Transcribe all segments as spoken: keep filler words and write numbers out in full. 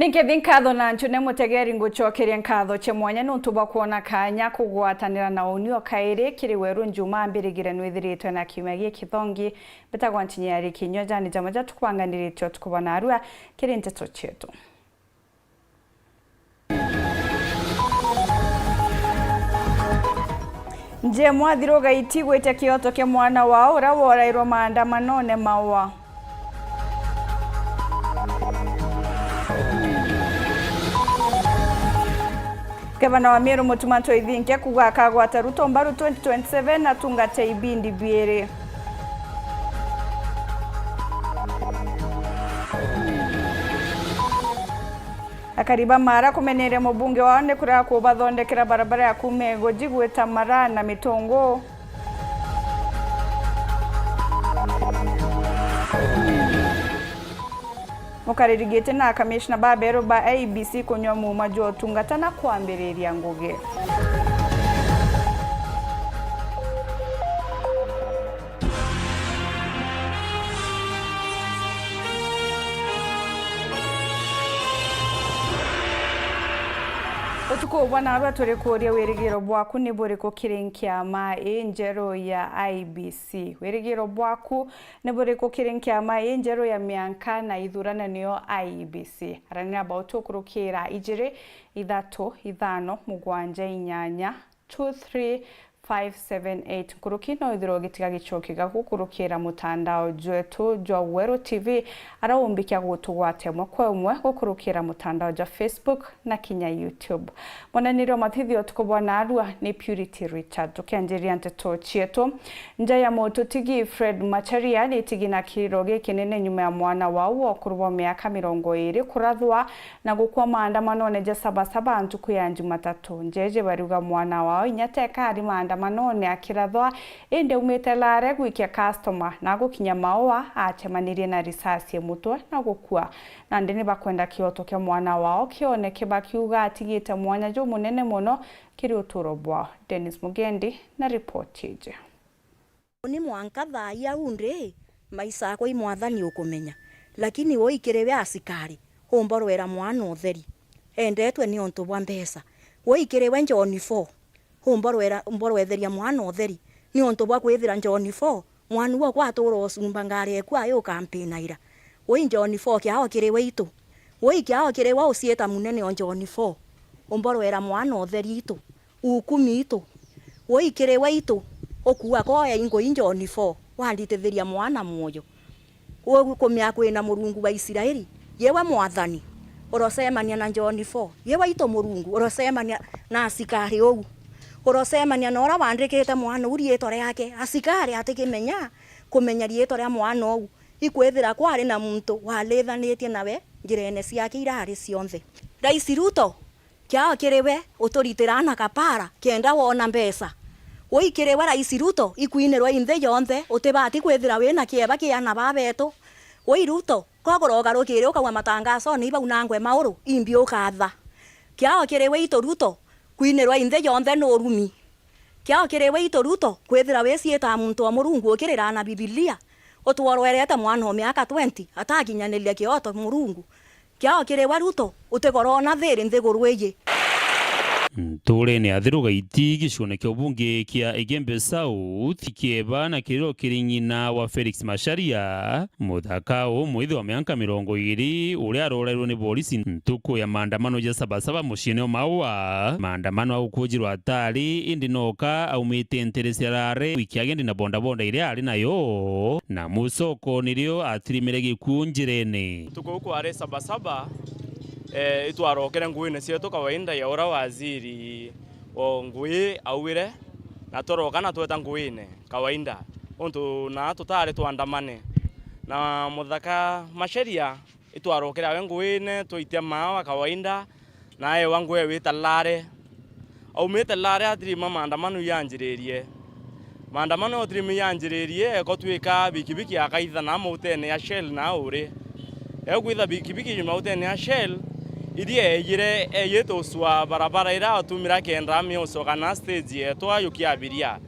Ni nkethi nkatho na ncune mutegeri ngucokeria nkatho cia mwanya niuntu bwa kwona kanya kugwatanira na uni o kairi kiri weru njuma mbirigire nwithiritwe na kiumia gikithongi. Mbitagwa Ntinyeri Kinyua, jani jama ja tukubanganiritie utuku bwa narua kiri nteto cietu. Njemwa athiruga iti gwitia kioto kia mwana wao uria worairwe maandamanone Maua. Gavana wa Meru Mutuma Ntoithinkia kuuga akagwata Ruto mbaru twenty twenty-seven atungate ibindi biiri. Akari ba Maara kumeneria mubunge wao ni kurega kubathondekera barabara ya kuuma Igoji gwita Maara na Mitunguu. Mukariri giti na kamishna ba beru ba I E B C kunyua muuma jwa utungata na kwambiriria ngugi. Utuku bwa narua turi kuuria, wirigiro bwaku ni buriku kiri nkiama ii njeru ya I E B C? Wirigiro bwaku ni buriku kiri nkiama ii njeru ya mianka na ithurano niyo I E B C? Aranira about ukurukira ijiri, ithatu, ithano, mugwanja, inyanya, two three five seven eight. Nkuruki no ithirwe ugitiga gicoki gaku gukurukira mutandao jwetu jwa Weru T V, ara umbikia gutugwata imwe kwa imwe gukurukira mutandao jwa Facebook na kinya YouTube. Mwananiri wa matithio utuku bwa narua ni Purity Richard. Tukianjiria nteto cietu, nja ya mututigi Fred Macharia ni itigi na kiriro gikinene nyuma ya mwana wao wa ukuru bwa miaka mirongo iri kurathwa na gukua maandamanone ja Sabasaba ntuku ya Jumatatu. Njeje bariuga mwana wao inya teka ari maandamanone akirathwa, indi aumite Lare gwikia customer na gukinya Maua acemanirie na risasi mutwe na gukua. Nandi ni bakwenda kioto kia mwana wao kioneke, bakiuga atigite mwanya jumunene mono kiri uturo bwao. Dennis Mugendi na ripoti iji. Uni mwanka thaa ii au ndi, maisha akwa i Mwathani ukumenya. Lakini ui kiri we asikari, umborwera mwana utheri, endetwe niuntu bwa mbeca. Ui kiri we John Paul, umborwera, umborwetheria mwana utheri, niuntu bwa kwithira John Paul, mwana uu atura ucumba ngari eku ayu ukampinaira. Ui John Paul, kiao kiri we itu. Ui kiao kiri we uciita munene o John Paul, umborwera mwana utheri itu. Ukumi itu, ui kiri we itu, ukuua koya ingui John Paul, wanditithiria mwana mwoyo. Ukumia kwina Murungu wa Israeli, yewe Mwathani, urocemania na John Paul, yewe itu Murungu, urocemania na asikari uu, urocemania na uria wandikite mwana uu riitwa riake, asikari atikimenya, kumenya riitwa ria mwana uu, ikwithira kwari na muntu walithanitie nawe njirene ciake irari cionthe. Raisi Ruto, kiao kiri we uturitiraa na kapara kenda wona mbeca. Ui kiri we Raisi Ruto, ikwinirwa i nthi yonthe, utibati kwithira wina kieba ki ana ba betu. Ui Ruto, kogura ugarukire ukauga matangasone ibau nangwe mauru imbi ukatha. Kiao kiri we itu Ruto, kwinirwa i nthi yonthe ni urumi. Kiao kiri we itu Ruto, kwithira wiciitaa muntu wa Murungu ukiriraa na Bibilia, utworwerete mwana o miaka twenty atakinyaniria kioto Murungu. Kiao kiri we Ruto, utigorona thiri nthiguru iji. Ntuurene ya Thiru Gaiti, gicione kia ubunge kia Igembe South, kieba na kiriro kiri ng'ina wa Felix Macharia, muthaka uu mwithi wa mianka mirongo iiri, uria arorairwe ni borisi ntuku ya maandamano ja Sabasaba muciine o Maua. Maandamano a gukujirwa atari, indi noka aumite ntere cia Lare, wiki agendi na bondabonda iria ari nayo, na mucoko nirio atirimire gikuu njirene. Utuku uu kwari Sabasaba, eh, itwarokere nguine cietu kawaida ya uria waziri o ngui augire, na twaroka na tweta nguine kawaida, untu naa tutari twandamane. Na muthaka Macharia, itwarokere awe nguine, twaitia maawa kawaida, na ewa ngui ewe ita Lare. Aumite Lare atirima maandamano ianjiririe. Maandamano otirimi ianjiririe, ekotwika bikibiki akaitha na mautene ya Shell na uri. Ekwitha bikibiki mautene ya Shell, iria eyire, eyite ucua barabara iria atumira kenda amia ucoka na stage yetwa yukia abiria.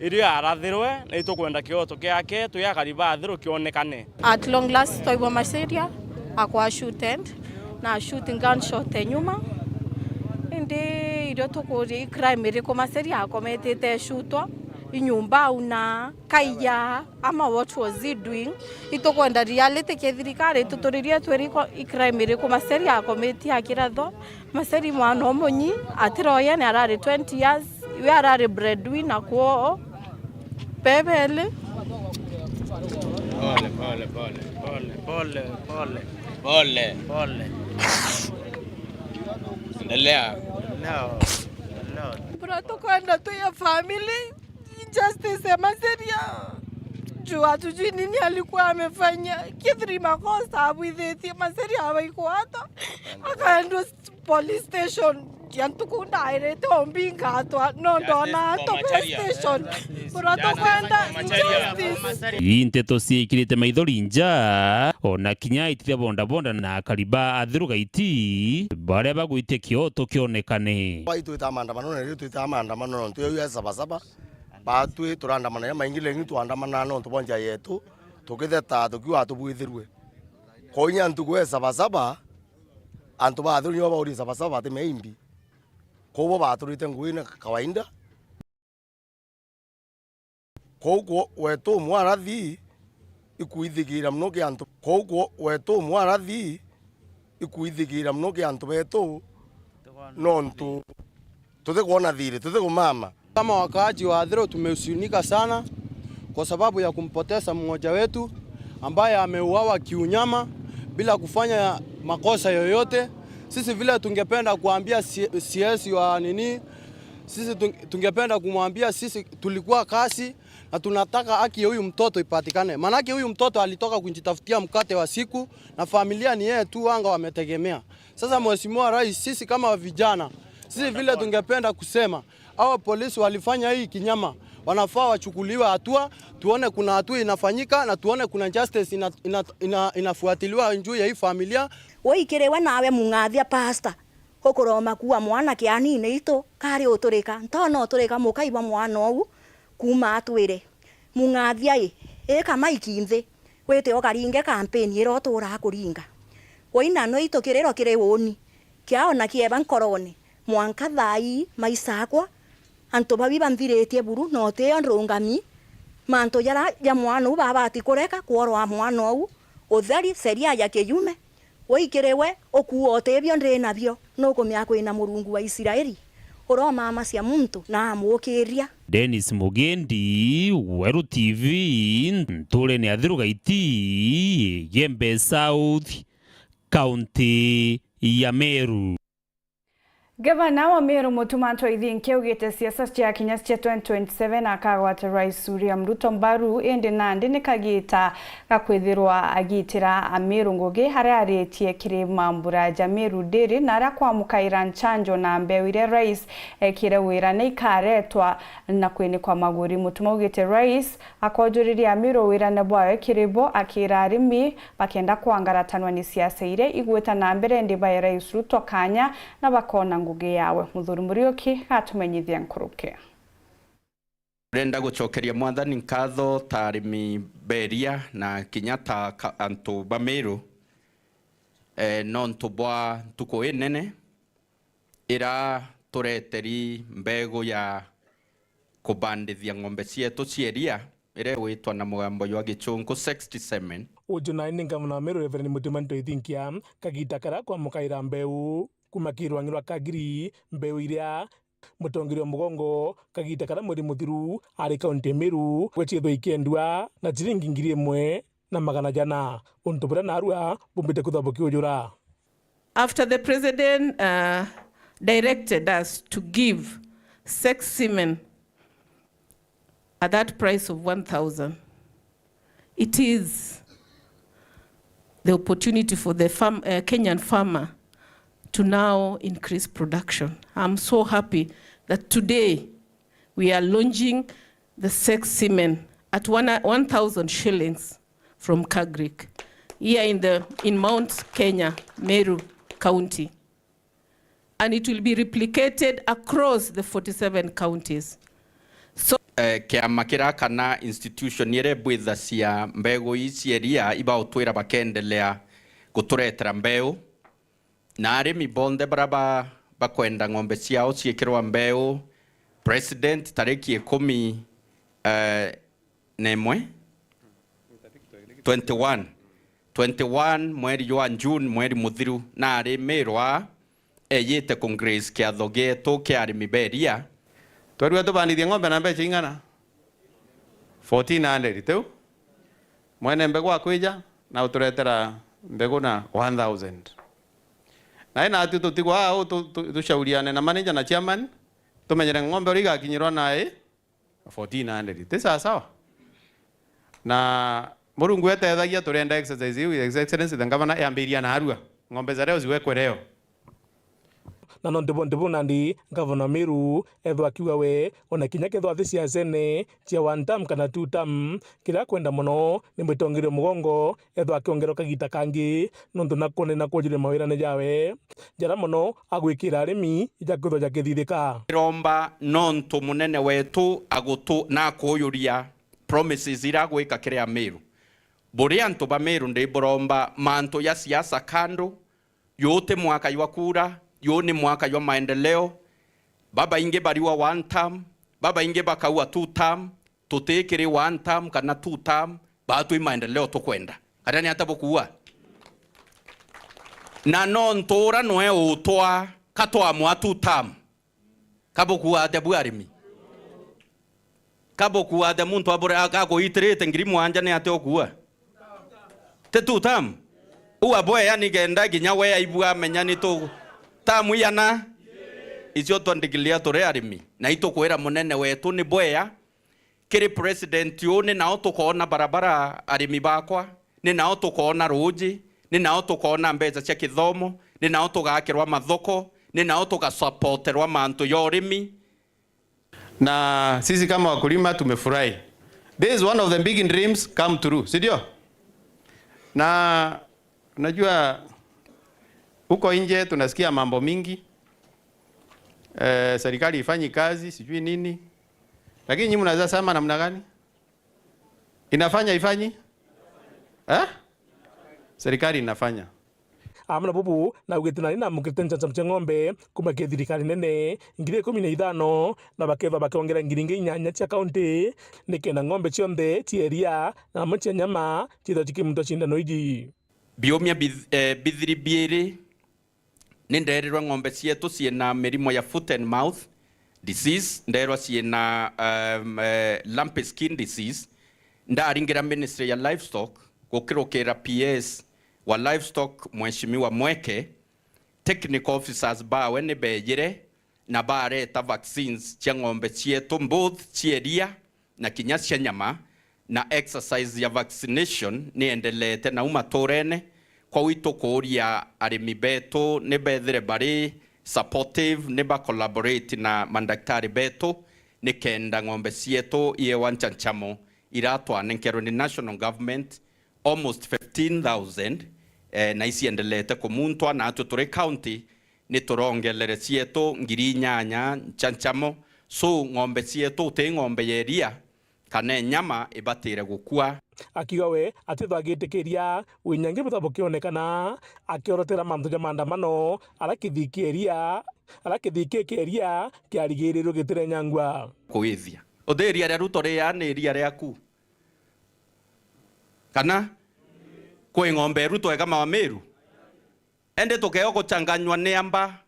Irio arathirwe, na itukwenda kioto kiake, twi akari ba Thiru kionekane. At long last, twaigua Macharia akwa shooted. Na shoot gunshot e nyuma. Indi irio tukuria i crime iriku Macharia akometite eshutwa, i nyumba au na kaiya, ama what was he doing? Itukwenda reality ki thirikari ituturirie twiri ko-, i crime iriku Macharia akometie akirathwa. Macharia mwana umunyi atiroya ni arari twenty years, iwe arari breadwinner kwoo. Bebele. Pole, pole, pole, pole, pole, pole. Pole. Pole. Endelea. Endelea. Endelea. Bro, tukwenda tu ya family, justice ya Macharia. Juu hatujui nini alikuwa amefanya. Kithiri makosa abwithitie Macharia abaikwa hata. Akaendwa police station. Ya ntuku ndairite ombingatwa, no ndona antu police station. Bro, tukwenda justice. Ii nteto ciikirite maithori nja, ona kinya aiti ba bodaboda na akari ba Athiru Gaiti, baria bagwitia kioto kionekane. Bai twitaa maandamano, na riu twitaa maandamano nontu ya Sabasaba. Batwi turandamana ya maingi, lakini twandamanaa nontu bwa nja yetu, tukitheta tukiuga tubwithirue. Koinya ntuku ya Sabasaba, antu ba Athiru nio baurie Sabasaba bati meimbi. Kwou bo baturite ngugi na kawaida. Kwou kwo-, gwetu umwe arathi ikwithigira mono ki antu. Kwou kwo-, gwetu umwe arathi ikwithigira mono ki antu betu, nontu tutikwona thiri, tutikumama. Kama wakaaji wa Athiru tumehuzunika sana kwa sababu ya kumpoteza mmoja wetu ambaye ameuawa kiunyama bila kufanya makosa yoyote. Sisi vile tungependa kuambia C-, C S wa nini, sisi tung-, tungependa kumwambia sisi tulikuwa kazi na tunataka haki ya huyu mtoto ipatikane. Maanake huyu mtoto alitoka kujitafutia mkate wa siku na familia ni yeye tu wanga wametegemea. Sasa Mheshimiwa Rais, sisi kama vijana, sisi vile tungependa kusema, hawa polisi walifanya hii kinyama, wanafaa wachukuliwe hatua, tuone kuna hatua inafanyika na tuone kuna justice ina-, ina-, ina-, inafuatiliwa juu ya hii familia. Wikiriwe nawe mung'athia pastor, ukuroma kuua mwana kianini itu, kari uturika, ntona uturika mukai bwa mwana uu kuuma atwire. Mung'athia i, ika maiki nthi, wite ukaringe kampeni iria uturaa kuringa. Uinanwe itu kiriro kiri uuni, kiao na kieba nkorone, mwanka thaa ii maisakwa, antu babi banthiritie buru, na utio ndungami, mantu jaria ja mwana uu babati kureka, kworo wa mwana uu, utheri, sheria ya kiyume, wikiriwe, ukuuga utibio ndi nabio, nukumenya kwina Murungu wa Israeli, uromamacia muntu na amuukiria. Dennis Mugendi, Weru T V, nturene ya Athiru Gaiti, Igembe South, kaunti ya Meru. Ngavana wa Meru Mutuma Ntoithinki augite siasa cia kinya cia twenty twenty-seven akagwata Rais William Ruto mbaru, indi nandi ni kagiita ga kwithirwa agitira Ameru ngugi, aria aritie kiri mambura ja Meru Dairy na aria kwamukaira nchanjo na mbeu iria Rais ekire wira ni ikaretwa na kwinikwa maguri. Mutuma augite Rais akojuriria Ameru wirane bwawe kiri bo, akira arimi bakenda kwangaratanwa ni siasa iria igwita na mbere, indi bae Rais Ruto kanya na bakona ngugi yawe. Muthuri Muriuki gatumenyithia nkuruki. Ndenda gucokeria Mwathani nkatho ta arimi beria na kinya ta ka-, antu ba Meru, eh, nontu bwa ntuku inene ira tureteri mbegu ya kubandithia ng'ombe cietu cia iria, iria igwitwa na mugambo jwa Gichunku sexty semen. Uju nai ni ngavana wa Meru Reverend Mutuma Ntoithinkia, kagita karia kwamukaira mbeu kuma kiri rwangi rwa Kagiri, mbeu iria mutongeria wa mugongo kagita karia mweri muthiru ari kaunti ya Meru, gwecithwa ikendua na ciringi ngiri imwe na magana jana, untu buria narua bumbite kwithwa bukiujura. After the president, uh, directed us to give sex semen at that price of one thousand, it is the opportunity for the farm, uh, Kenyan farmer to now increase production. I'm so happy that today we are launching the sex semen at one, one thousand shillings from Kagrik here in the, in Mount Kenya, Meru County. And it will be replicated across the forty-seven counties. So, eh, kiama kiria kana institution iria ibwithacia mbegu ii cia iria ibautwira bakendelea guturetera mbeu. na arimi bonthe baria ba-, bakwenda ng'ombe ciao ciikirwa mbeu, President, tariki ikumi, eh, na imwe, twenty-one, twenty-one mweri jwa June, mweri muthiru, nari Miru aa eyite ku grace kiatho gietu kia arimi ba iria. Twerua tubandithie ng'ombe na mbeca ing'ana? Fourteen hundred, tiu? Mwene mbegu akwija na uturetera mbegu na one thousand. Na ina atu tutigwa au tu-, tu-, tushauriane na manager na chairman, tumenyere ng'ombe uria igakinyirwa na i fourteen hundred. Ti sawa sawa? Na Murungu etethagia, turenda exercise iu, His Excellency the Governor, yambiria narua. Ng'ombe za leo ziwekwe leo. Na nontu bonthe buu nandi, Ngavana wa Meru ethwa akiuga we, ona kinya kethwa athi siasene cia one term kana two term, kiria akwenda mono ni mwitongeria mugongo ethwa akiongerwa kagita kangi, nontu nakwone na kwonjire mawirane jawe jaria mono agwikira arimi jakwithwa jakithithika. Iromba nontu munene wetu agutu-, nakuyuria promises iria agwika kiri Ameru. Buri antu ba Meru ndiburomba mantu ya siasa kando, Juu ti mwaka jwa kura, juu ni mwaka jwa maendeleo. Babaingi bariua one term, babaingi bakaua two term, tutikiri one term kana two term, baatwi maendeleo tukwenda. Kana ni ata bukuua? Na nontu ura nwe utwa, ka twamwa two term. Ka bukuua atia buu arimi? Ka bukuua atia muntu abure-, a-, akuitirite ngiri mwanja ni atia ukuua? Ti two term? Uu abwea nikenda kinya we aibua amenya ni tu term igana? Icio twa declare turi arimi. Na itukwira munene wetu ni bwea, kiri president uu, ni nao tukoona barabara, arimi bakwa, ni nao tukoona ruuji, ni nao tukoona mbeca cia kithomo, ni nao tugakirwa mathoko, ni nao tugasapoterwa mantu ja urimi. Na sisi kama wakulima tumefurahi. This is one of the big dreams come true, si ndio? Na unajua, huko nje tunasikia mambo mingi. Eh, serikali ifanyi kazi, sijui nini. Lakini nyinyi mnaweza sema namna gani? Inafanya, ifanyi? Eh? Serikali inafanya. Amwe na bubu, naugite nani namukirite njanjamo cia ng'ombe kuma kiri thirikari nene, ngiri ikumi na ithano, na bakethwa bakiongera ngiri ingi inyanya cia kaunti, nikenda ng'ombe cionthe cia iria na amwe cia nyama ciithwa cikimuntwa cindano iji. Biumia bith-, eh, bithiri biiri, ni ndeerirwe ng'ombe cietu ciina mirimo ya foot and mouth disease, ndeerwa ciina, um, eh, lumpy skin disease. Ndaringira Ministry ya Livestock, gukirukira P S wa Livestock, Mheshimiwa Mweke, technical officers bawe ni beejire na bareta vaccines cia ng'ombe cietu, both cia iria na kinya cia nyama, na exercise ya vaccination ni endeleete nau maturene. Kwou itukuuria arimi betu ni bethire bari supportive, ni ba collaborate na mandaktari betu, nikenda ng'ombe cietu iewa nchancamo iria twanenkerwe ni national government, almost fifteen thousand, eh, na iciendeleete kumuntwa, na atwi turi county ni turongelere cietu ngiri inyanya nchancamo. So, ng'ombe cietu ti ng'ombe ya iria kana nyama ibatire gukua. Akiuga we atithwa agitikiria winyangi butha bukionekana, akiorotera mantu ja maandamano ara kithii kia iria, ara kithii kia iria kiarigirirwe gitirenyangwa. Kuithia. Uthi iria ria Ruto riaa ni iria riaku? Kana kwi ng'ombe ya Ruto eka mawa Meru? Indi tukeo guchanganywa ni amba,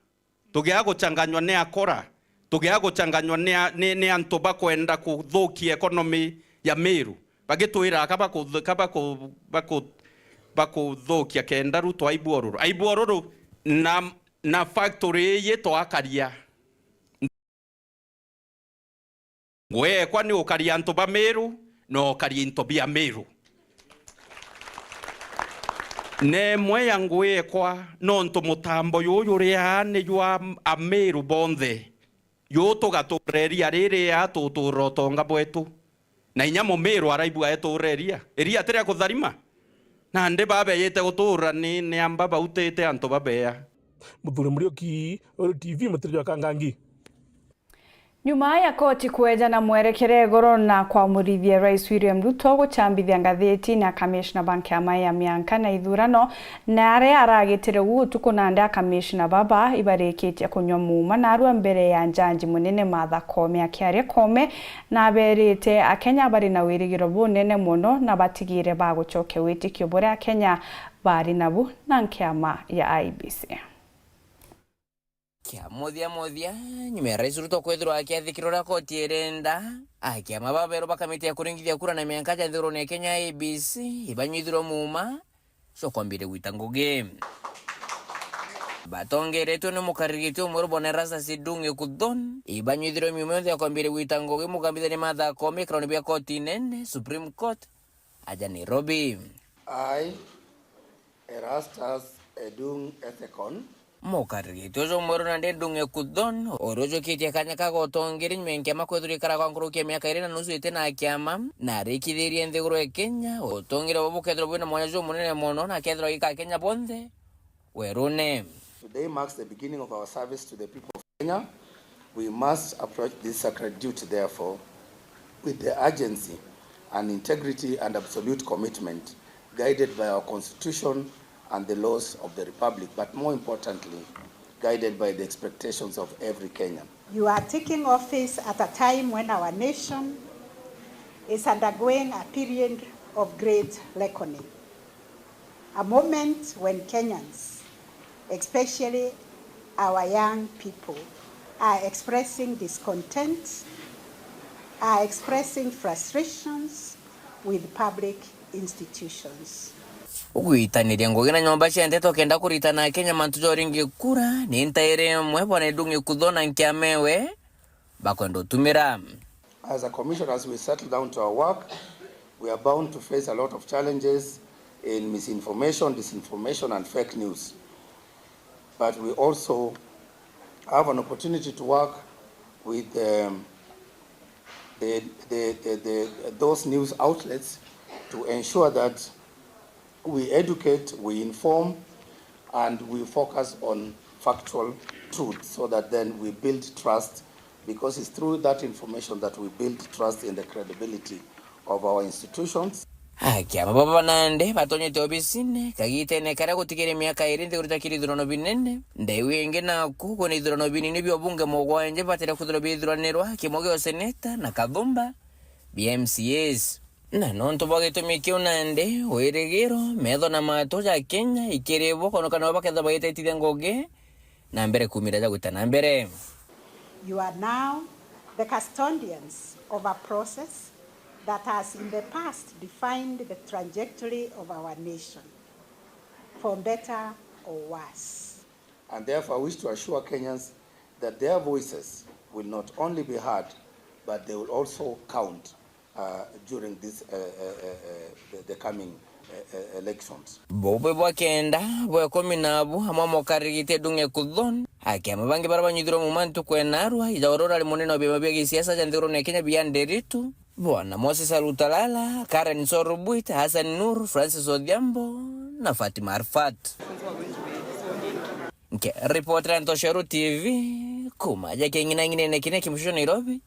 tukea guchanganywa ni akora, tukea guchanganywa ni a-, ni, ni antu bakwenda kuthukia economy ya Meru. Bagitwira ka bakuthu-, ka baku-, baku-, bakuthukia kenda Ruto aibua ururu. Aibua ururu na, na factory iyi twakaria. Ngui ekwa ni ukaria antu ba Meru, na ukaria into bia Meru. Na imwe ya ngui ekwa, nontu mutambo juju juria ni jwa Ameru bonthe. Juu tugatura iria riri aa tutura utonga bwetu. Na inya Mumiru araibua etura iria. Iria ti ria kutharima. Nandi babeyite gutura ni, ni amba bautite antu babea. Muthuri Muriuki, Uru T V, Mutiri jwa Kangangi. Nyuma ya koti kweja na mwerekere igoro na kwamurithia Rais William Ruto guchambithia ngathiti na kamishna ba nkiama ya mianka na ithurano, na aria aragitire uu utuku nandi akamishna baba ibarikitie kunywa muuma narua mbere ya njanji munene Martha Koome. Akiaria Koome naberite Akenya bari na wirigiro bunene mono na batigire bagucokia witikio buria Akenya bari nabu na nkiama ya I E B C. Kia muthia muthia, nyuma ya Rais Ruto kwithirwa akiathikira uria koti irenda, akiama baberu ba kamiti ya kuringithia kura na mianka ja nthigurune ya Kenya, I E B C, ibanyuithirwe muuma, cio kwambire gwita ngugi. Batongeretwe ni mukariri giti umweru bwana Erastus Edung Ekuthon, ibanyuithirwe miuma yonthe ya kwambire gwita ngugi mukambithania Martha Koome ikironi bia koti inene, Supreme Court, aja Nairobi. I, Erastus Edung Ethekon. Mukariri giti uju mweru nandi Edung Ekuthon, uria ujukitie kanya ka gutongeri nyuma ya nkiama kwithirwa ikara kwa nkuruki ya miaka iri na nusu iti na kiama, na arikithirie nthiguru ya Kenya, utongeri buu bukethirwa bwina mwanya jumunene mono, na akethirwa gika Akenya bonthe werune. Today marks the beginning of our service to the people of Kenya. We must approach this sacred duty, therefore, with the urgency and integrity and absolute commitment, guided by our Constitution and the laws of the Republic, but more importantly, guided by the expectations of every Kenyan. You are taking office at a time when our nation is undergoing a period of great reckoning. A moment when Kenyans, especially our young people, are expressing discontent, are expressing frustrations with public institutions. Ugwitaniria ngugi na nyomba cia nteto kenda kuritana Kenya mantu ja uringi kura, ni ntairi imwe bwana Edung Ekuthon na nkiama ewe bakwenda utumira. As a commission, as we settle down to our work, we are bound to face a lot of challenges in misinformation, disinformation, and fake news. But we also have an opportunity to work with, um, the, the, the, the, those news outlets to ensure that we educate, we inform, and we focus on factual truth so that then we build trust, because it's through that information that we build trust in the credibility of our institutions. Akiama baba nandi batonyete obisine kagitene karia gutigiire miaka iri nthiguru itakiri ithurano binene. Ndeu ingi naku kwina ithurano binini bia ubunge mugwanja bibatire kwithirwa biithuranirwa, kimwe gia useneta na kathumba bia M C As. Na nontu bwa gitumi kiu nandi, wirigiro, metho na matu ja Kenya ikiri bo, kwonekana bo bakethirwa bagitaitithia ngugi na mbere kuumira ja gwita na mbere. You are now the custodians of a process that has in the past defined the trajectory of our nation, for better or worse. And therefore, I wish to assure Kenyans that their voices will not only be heard, but they will also count, uh, during this, uh, uh, uh, uh, the, the coming, uh, uh, elections. Bubwe bwa kenda bwa ikumi nabu amwe amokarigite Edung Ekuthon, akiama bangi baria banyuithirwe muuma ntuku ya naarua, ija uria urari munene wa biama bia gisiasa ja nthigurune ya Kenya bia Nderitu, Bwana Moses Alutalala, Karen Sorubwit, Hassan Nur, Francis Odhiambo na Fatima Arfat. Nke ripotera Ntoshero T V, kuuma aja king'inang'inene kiria kimushusho Nairobi,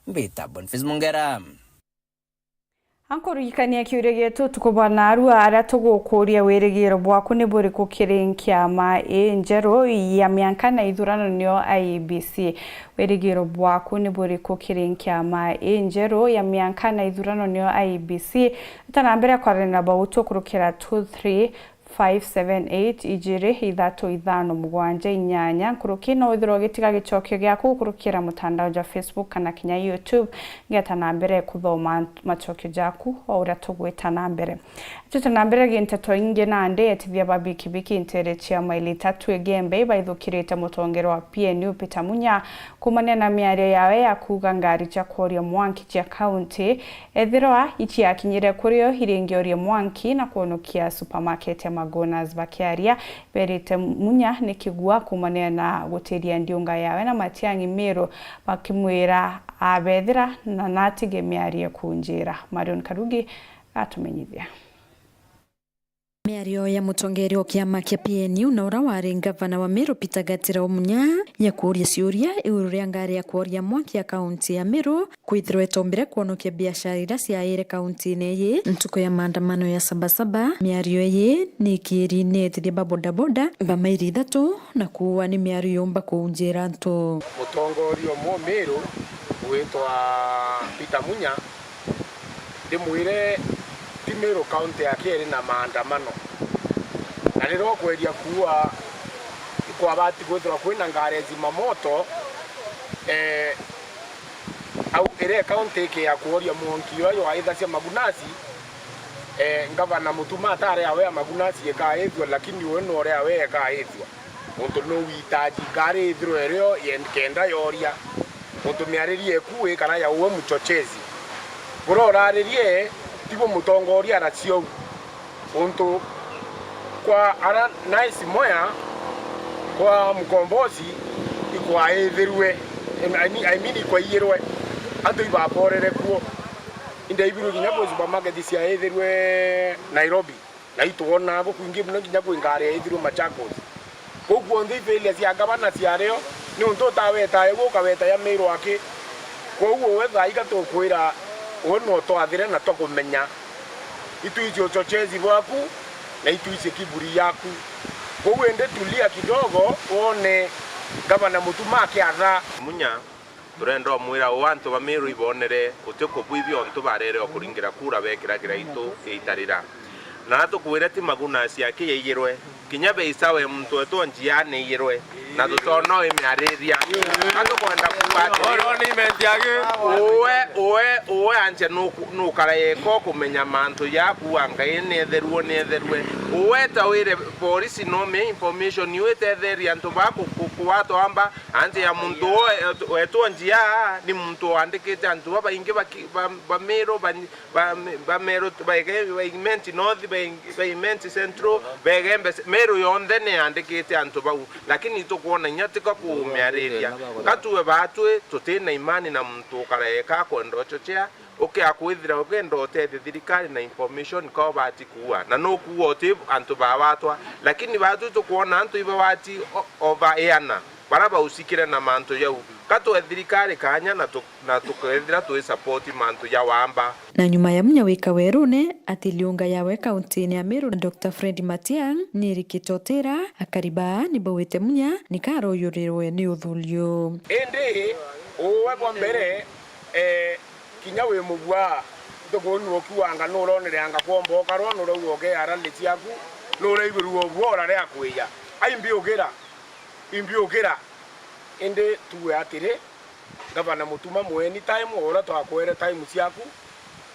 mbita Boniface Mungera. Ankuririkania kiuria gietu utuku bwa naarua, aria tugukuuria, wirigiro bwaku ni buriku kiri nkiama ii njeru ya mianka na ithurano, nio I E B C? Wirigiro bwaku ni buriku kiri nkiama ii njeru ya mianka na ithurano, nio I E B C? Ita na mbere kwaranira bautu kurukira two three five seven eight, ijiri, ithatu, ithano, mugwanja, inyanya. Nkuruki no withirwe ugitiga gicokio giaku gukurukira mutandao jwa Facebook kana kinya YouTube. Ngeta na mbere kuthoma macokio jaku o uria tugwita na mbere. Twite na mbere gi nteto ingi nandi, etithia ba bikibiki ntere cia maili itatu Igembe ibaithukirite mutongere wa P N U Peter Munya kuumania na miario yawe ya kuuga ngari cia kworia mwanki cia kaunti ethirwa iciakinyire kuri o iringiorie mwanki na kwonokia supermarket ya Magonas. Bakiaria, berite Munya ni kigua kuumania na gutiria ndiunga yawe na Matiang'i Miru, bakimwira abethira na natige miario kunjira. Marion Karugi atumenyithia. Miario ya mutongeria wa kiama kia P N U na ura wari ngavana wa Meru Peter Gatira Omunya ya kuuria ciuria iguru ria ngari ya kuoria mwanki ya kaunti ya Meru kwithirwa itombire kwonokia biashara iria ciaire kaunti-ini iyi ntuku ya maandamano ya Sabasaba. Miario iyi ni ikiiri ni etithia ba bodaboda ba mairi ithatu na kuua ni miario yumba kuunjira antu. Mutongoria umwe Meru witwa Peter Munya, ndimwire ti Meru kaunti yake iri na maandamano, na riria ukweria kuua ikwabati kwithirwa kwina ngari ya zimamoto, eh, au iria kaunti ikia kuoria mwanki uria jwaithacia Magunasi, eh, ngavana Mutuma atari awe ya Magunasi ikaithua, lakini uyu nore awe ikaithua. Untu nu witaji ngari ithirwe irio yen-, kenda yoria. Untu miaririe eku wi kana ya uwe mchochezi. Buria uraririe tibu mutongoria aracia uu. Untu kwa ara Nice Mwea, kwa Mkombozi, ikwaithirwe, I mean, I mean ikwaiyirwe, antu ibaporere kuo. Indaibirwe kinya kwi supermarket ciaithirwe Nairobi. Na itwonaa bukwingi mono kinya kwi ngari yaithirwe Machakos. Kuu kwonthe i failure cia ngavana ciario, niuntu utaweta ewe ukaweta ya Meru aki. Kwou uwe thaa iga tukwira, uwe no twathire na twakumenya. Itwiji uchochezi bwaku, na itwiji kiburi yaku. Kwou indi tulia kidogo, wone ngavana Mutuma akiatha. Munya. Turenda umwira uu antu ba Meru ibonere, uti kubwithia untu barere o kuringira kura bekira kiraitu iitarira. Na tukwire ti Magunasi aki yaiyirwe, kinya Beisawe muntu wetu o njia niiyirwe, na tutona ui miariria. Ka tukwenda kuuga atiri, uwe, uwe, uwe anje nuku-, nukara yeko kumenya mantu jaku a Ngai nietherue, nietherue. Uwe ta wire polisi no me information iu itetherie antu ba ku-, ku-, kuwatwa amba, Anti ya muntu uu we-, wetwa njia, ni muntu waandikite antu babaingi ba ki-, ba, ba Meru, ba, ba, ba Meru, ba Ige-, ba Imenti North, ba Ing-, ba Imenti Central, ba Igembe Ce-, Meru yonthe ni yaandikite antu bau. Lakini itukwona inya tika kuumiariria. Ka tuwe baatwi tutina imani na muntu ukara eka akwenda uchochea, Ukia kwithira ukenda utethia thirikari na information ka ubati kuua, na nukuua uti antu bawatwa, lakini baatwi tukwona antu ibawati o-, over iana bara bausikire na mantu jau. Ka twe thirikari kanya na tu-, na tukethira twi support mantu ja wamba. Na nyuma ya Munya wika werune ati liunga yawe kauntini ya Meru, Doctor Fred Matiang'i, nirikite utira, akari baa nibauite Munya nikaroyurirwe ni uthurio. Indi uwe bwa mbere, eh, Kinya wi mubua, ntuku uu nuukiuga anga nuronereanga kwomba ukarwa, nurauga ukeya rali ciaku, nuraigwirua ubua urarea kwiya. Ai mbiukira, imbiukira. Indi tuwe atiri, Ngavana Mutuma mwe anytime, o uria twakwere time ciaku,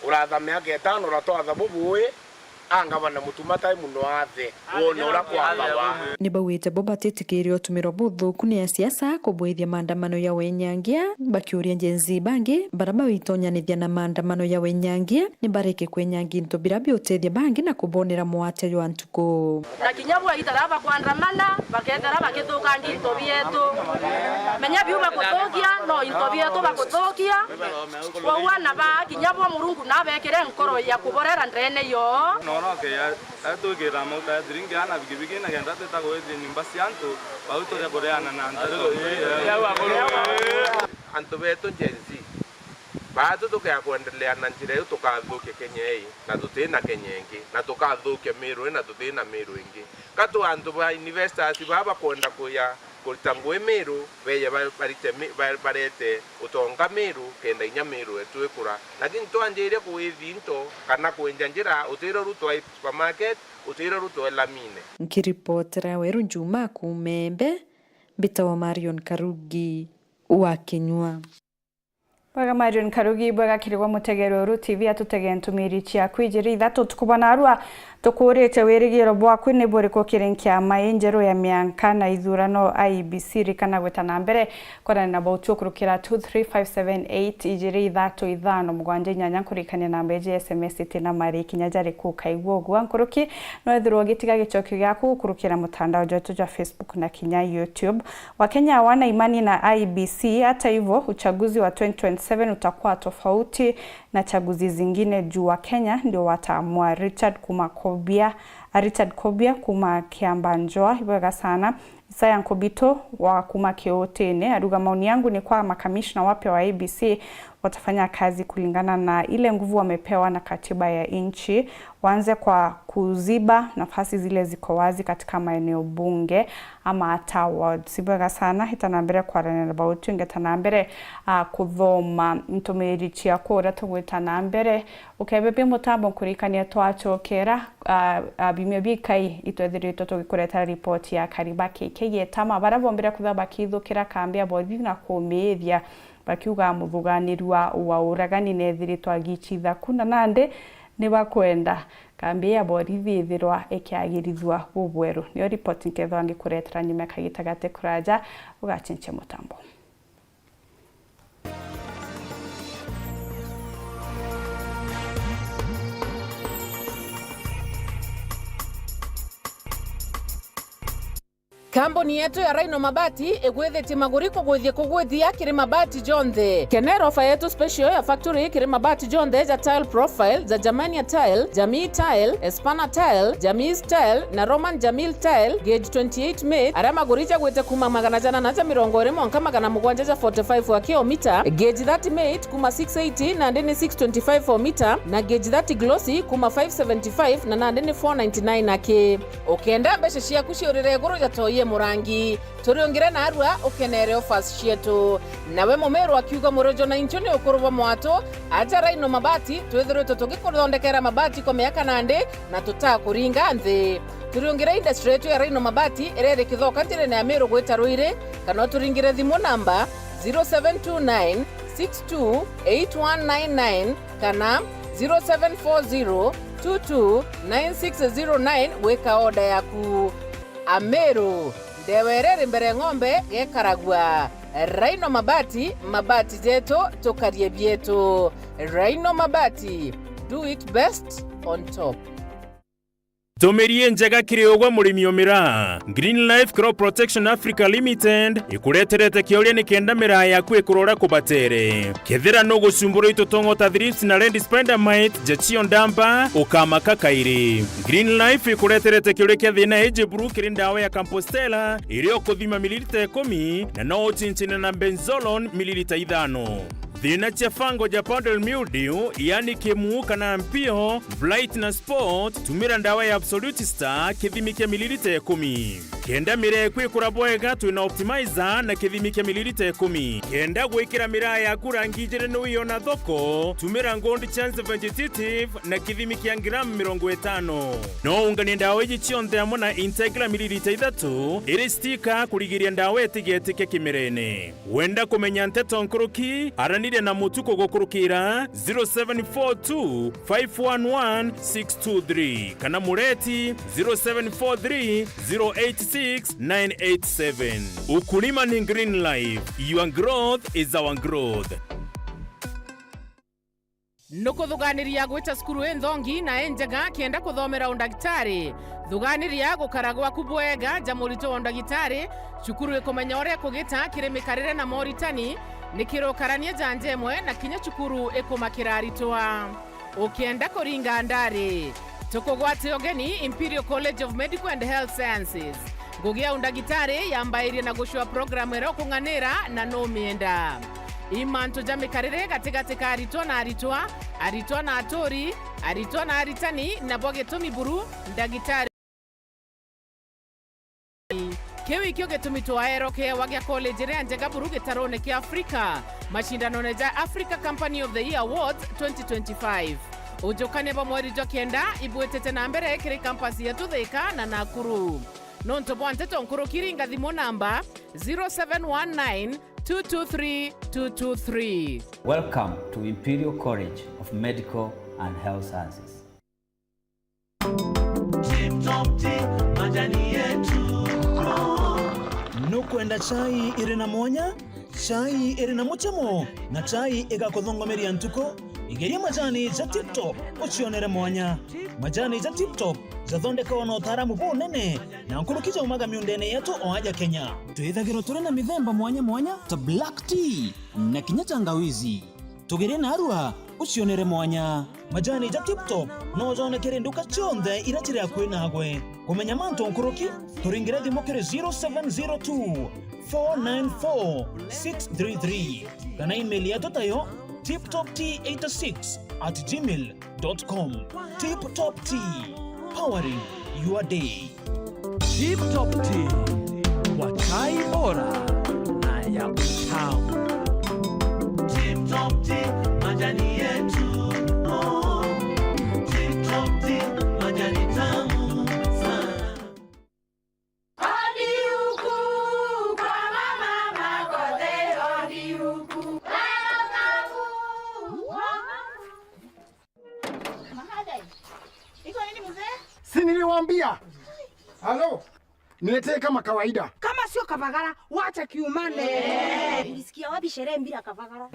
uratha miaka itano, uratwatha bubui, A ngavana Mutuma tai muno athe, wone uria kwathawa. Ni bauite bo batitikiria utumirwa buthuku ni asiasa kubwithia maandamano ya wenyangia, bakiuria Gen Z bangi bara baitonyanithia na maandamano ya wenyangia ni bareke kwenyangia into bira biutethia bangi na kubonera mwate jwa ntuku. Na kinya bwa itara bakwandamana, bakethera bakithukangia into bietu. Menya biu bakuthukia, no into bietu bakuthukia. Kwou ana baa kinya bo Murungu nabekire nkoro ya kuborera ndene yoo. Nono keya, atwikira mauta ya thiringi ana bigibigi na kenda twita gwithia nyumba cia antu, bau turia kureana na antu. Antu betu Gen Z, baatu tukea kwendelea na njira iu tukathukia Kenya ii, na tutina Kenya ingi, na tukathukia Miru ii, na tutina Miru ingi. Ka tu antu ba investors baa bakwenda kuya kurita ngui Miru, beje ba-, barite mi-, ba-, barete utonga Miru, kenda inya Miru yetu ikura. Lakini twanjirie kuwithia into kana kwenja njira, utiro rutwa i supermarket, utiro rutwa i lamine. Nkiripotera Weru Njuma kuuma Embe, mbitawa Marion Karugi wa Kinyua. Bwega Marion Karugi, bwega kiri gwe mutegeri wa Uru T V, atutege ntumiri ciaku ijiri ithatu. Tukuba narua, tukuurite wirigiro bwaku ni buriku kiri nkiama injeru ya mianka na ithurano I E B C? Rikana gwita na mbere kwarana na bautu kurukira two three five seven eight ijiri ithatu ithano mugwanja inyanya, nkurikania namba iji S M S itina mari kinya jari kukaigua ugua nkuruki. No ethirwa ugitiga gicokio giaku gukurukira mutandao jwetu jwa Facebook na kinya YouTube. Wakenya hawana imani na I E B C. Hata hivyo, uchaguzi wa twenty twenty-seven utakuwa tofauti na chaguzi zingine juu Wakenya ndio wataamua. Richard Kumakobia Richard Kobia kuma Kiambanjua, ibwega sana. Isaya Nkobito wa kuma Kiutini aruga, maoni yangu ni kwa makamishna wapya wa A B C watafanya kazi kulingana na ile nguvu wamepewa na katiba ya nchi, waanze kwa kuziba nafasi zile ziko wazi katika maeneo bunge ama hata wards. Ibwega sana, ita na mbere kwaranira na bautu, ingeta na mbere, ah, kuthoma ntumiriri ciaku uria tugwita na mbere. Ukebebia mutambo nkurikania twacokera, ah, ah, biumia bikai itwethiritwe tugikuretera ripoti ya Kariba K K Gitama, baria bombire kwithirwa bakithukira kambi ya borithi na kumiithia, bakiuga muthuganirua wa uragani nethiritwe agicitha ku na nandi ni bakwenda kambi ya borithi ithirwa ikiagirithua bubweru. Niyo ripoti nkethwa ngikuretera nyuma ya kagita gati kuraja, ugacincie mutambo. Kambuni yetu ya Rhino Mabati igwithitie maguri kugwithia kugwithia kiri mabati jonthe. Kenera ofa yetu special ya factory kiri mabati jonthe ja tile profile, ja Germania tile, Jamii tile, Espana tile, Jamis tile na Roman Jamil tile, gauge twenty-eight mate, aria maguri jagwite kuma magana jana na ja mirongo iri mwanka magana mugwanja ja forty-five wa kilomita, gauge thirty mate kuma six eighty nandi ni six twenty-five o mita, na gauge thirty glossy kuma five seventy-five na nandi ni four ninety-nine aki. Ukenda mbeca ciaku ciurire iguru ja toi e murangi, turiungire narua ukenere offers cietu. Nawe mumiru akiuga, murojo na inchu ni ukuru bwa mwatu, aja Rhino Mabati, twithiritwe tugikuthondekera mabati kwa miaka nandi na tutakuringa nthi. Turiungire industry yetu ya Rhino Mabati iria iri Kithoka njirene ya Miru gwita Ruiri, kana uturingire thimu namba zero seven two nine six two eight one nine nine kana zero seven four zero two two nine six zero nine gwika order yaku. Amiru, ndewa iria iri mbere ng'ombe gekaragua. Rhino Mabati, mabati jetu, tukarie bietu. Rhino Mabati, do it best on top. Ntumiri injega kiri ugwe murimi umira. Green Life Crop Protection Africa Limited ikureterete kiuria nikenda miraa yaku ikurora kubatere. Kethira nugucumburwa i tutongo ta thrips na red spider mite, ja cio ndamba, ukamaka kairi. Green Life ikureterete kiuria kia thina iji buru kiri ndawa ya Campostella, iria ukuthima mililita ikumi, na no ucinchine na Benzolone mililita ithano. Thina cia fungal ja powdery mildew, yani kimu kana mpio, blight na spot, tumira ndawa ya Absolute Star, kithimi kia mililita ikumi. Kenda miraa yaku ikura bwega, twina Optimizer na kithimi kia mililita ikumi. Kenda gwikira miraa yaku rangi ijiri ni wiona thoko, tumira Gold Chance Vegetative na kithimi kia ngramu mirongo itano. No unganie ndawa iji cionthe amwe na Integra mililita ithatu, iri stika kurigiria ndawa itigetike kimirene. Wenda kumenya nteto nkuruki, araniria na Mutuku gukurukira zero seven four two five one one six two three kana Mureti zero seven four three zero eight six nine eight seven. Ukulima ni Green Life, your growth is our growth. Nukuthuganiria gwita cukuru inthongi na injega kienda kuthomera undagitari? Thuganiria gukara gwaku bwega ja murito wa undagitari. Cukuru ikumenya uria kugita kiri mikarire na moritani, ni kiri ukarania ja nja imwe na kinya cukuru ikumakira aritwa. Ukienda kuringa ndari, tukugwate ugeni Imperial College of Medical and Health Sciences. Ngugi ya undagitari yambairie na gucua programu iria ukung'anira na numienda. I mantu ja mikarire gatigati ka aritwa na aritwa, aritwa na aturi, aritwa na aritani, nabo gitumi buru ndagitari. Kiu ikio gitumi twaerwa kiewa gia college iria njega buru gitarone kia Africa, macindanone ja Africa Company of the Year Awards twenty twenty-five. Ujukania bwa mweri jwa kenda ibwitite na mbere kiri campus yetu Thika na Nakuru. Nontu bwa nteto nkuruki, ringa thimu namba zero seven one nine two two three two two three. Welcome to Imperial College of Medical and Health Sciences. Tip Top Tea, majani yetu. Nukwenda chai iri na mwanya? Chai iri na mucamo na chai igakuthongomeria ntuku? Igeria majani ja Tip Top ucionere mwanya. Majani ja Tip Top jathondekawa na utaaramu bunene na nkuruki jaumaga miundene yetu o aja Kenya. Twithagirwa turi na mithemba mwanya mwanya ta black tea na kinya tangawizi. Tugerie narua Ucionere mwanya. Majani ja Tip Top no jonekere nduka cionthe ira ciri akui nagwe. Kumenya mantu nkuruki, turingire thimu kiri zero seven zero two, four nine four, six three three, kana email yetu tayo, tiptoptea eighty six at gmail dot com. Tip Top Tea, powering your day. Tip Top Tea, kwa chai bora na ya utamu. Tip Top Tea, majani yetu. Oh, Tip Top Tea, majani tamu sana. Hadi huku kwa mama, mama, kote hadi huku. Mahadai. Iko nini mzee? Si niliwaambia? Halo? Niletee kama kawaida. Kama sio kavagara, wacha kiumane. Ulisikia wapi sherehe bila kavagara?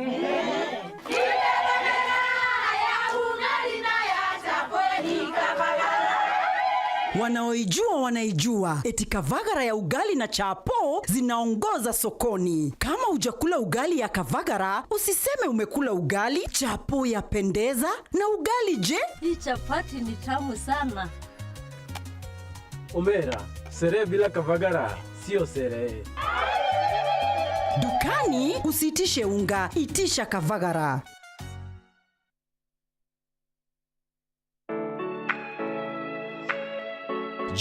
Wanaoijua wanaijua, eti kavagara ya ugali na chapo zinaongoza sokoni. Kama hujakula ugali ya kavagara, usiseme umekula ugali. Chapo yapendeza, na ugali je? Hii chapati ni tamu sana. Omera, sherehe bila kavagara sio sherehe. Dukani usiitishe unga, itisha kavagara.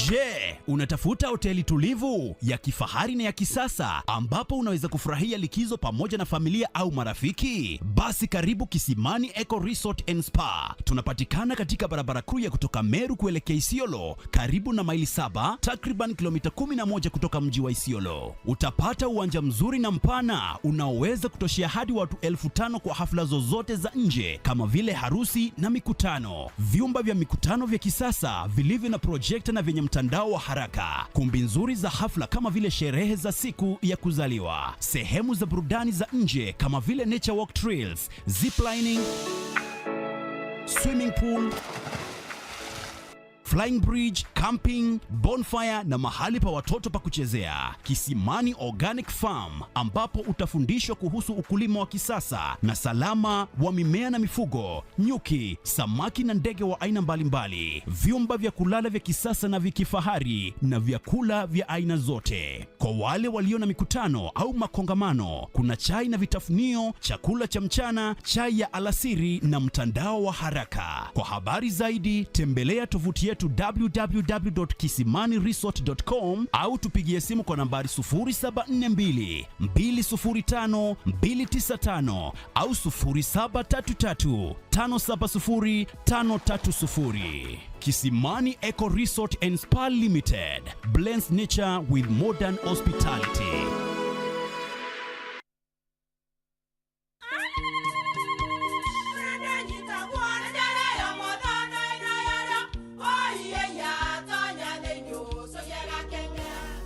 Je, unatafuta hoteli tulivu, ya kifahari na ya kisasa ambapo unaweza kufurahia likizo pamoja na familia au marafiki? Basi karibu Kisimani Eco Resort and Spa. Tunapatikana katika barabara kuu ya kutoka Meru kuelekea Isiolo, karibu na Maili Saba, takriban kilomita kumi na moja kutoka mji wa Isiolo. Utapata uwanja mzuri na mpana unaoweza kutoshea hadi watu elfu tano kwa hafla zozote za nje kama vile harusi na mikutano. Vyumba vya mikutano vya kisasa vilivyo na projekta na vyenye mtandao wa haraka. Kumbi nzuri za hafla kama vile sherehe za siku ya kuzaliwa. Sehemu za burudani za nje kama vile nature walk trails, ziplining, swimming pool, flying bridge, camping, bonfire na mahali pa watoto pa kuchezea. Kisimani Organic Farm, ambapo utafundishwa kuhusu ukulima wa kisasa na salama wa mimea na mifugo, nyuki, samaki na ndege wa aina mbalimbali, vyumba vya kulala vya kisasa na vya kifahari na vyakula vya aina zote. Kwa wale walio na mikutano au makongamano, kuna chai na vitafunio, chakula cha mchana, chai ya alasiri na mtandao wa haraka. Kwa habari zaidi, tembelea tovuti yetu w w w dot kisimani resort dot com au tupigie simu kwa nambari sufuri saba nne mbili, mbili sufuri tano, mbili tisa tano au sufuri saba tatu tatu, tano saba sufuri, tano tatu sufuri. Kisimani Eco Resort and Spa Limited blends nature with modern hospitality.